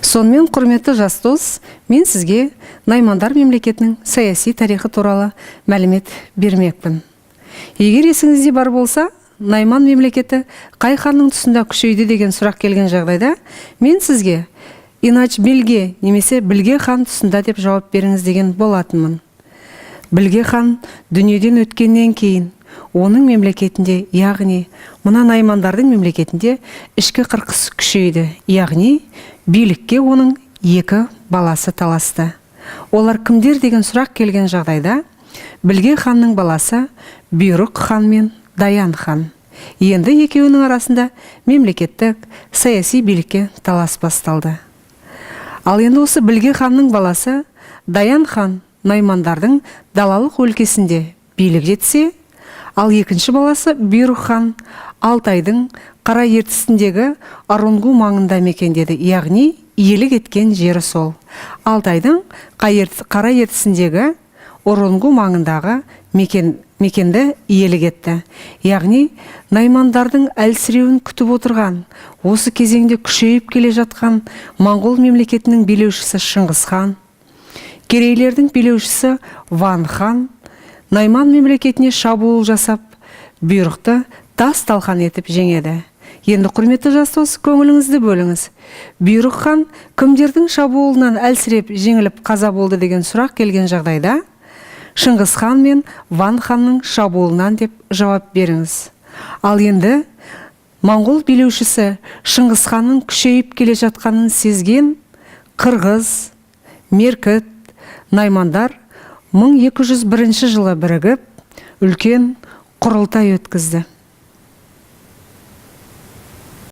Сонымен, құрметті жас дос, мен сізге наймандар мемлекетінің саяси тарихы туралы мәлімет бермекпін. Егер есіңізде бар болса, найман мемлекеті қай ханның тұсында күшейді деген сұрақ келген жағдайда, мен сізге Инач Білге немесе Білге хан тұсында деп жауап беріңіз деген болатынмын. Білге хан дүниеден өткеннен кейін оның мемлекетінде, яғни мына наймандардың мемлекетінде ішкі қырқыс күшейді, яғни билікке оның екі баласы таласты. Олар кімдер деген сұрақ келген жағдайда, Білге ханның баласы Бұйрық хан мен Даян хан. Енді екеуінің арасында мемлекеттік саяси билікке талас басталды. Ал енді осы Білге ханның баласы Даян хан наймандардың далалық өлкесінде билік жетсе, ал екінші баласы Бұйрық хан Алтайдың Қара Ертісіндегі Орунгу маңында мекендеді, яғни иелік еткен жері сол Алтайдың Қара Ертісіндегі Орунгу маңындағы мекенді иелік етті. Яғни наймандардың әлсіреуін күтіп отырған, осы кезеңде күшейіп келе жатқан моңғол мемлекетінің билеушісі Шыңғыс хан, керейлердің билеушісі Ван хан найман мемлекетіне шабуыл жасап, Бұйрықты тас талқан етіп жеңеді. Енді, құрметті жас дос, көңіліңізді бөліңіз. Бұйрық хан кімдердің шабуылынан әлсіреп, жеңіліп, қаза болды деген сұрақ келген жағдайда, Шыңғыс хан мен Ван ханның шабуылынан деп жауап беріңіз. Ал енді моңғол билеушісі Шыңғыс ханның күшейіп келе жатқанын сезген қырғыз, меркіт, наймандар 1201 жылы бірігіп, үлкен құрылтай өткізді.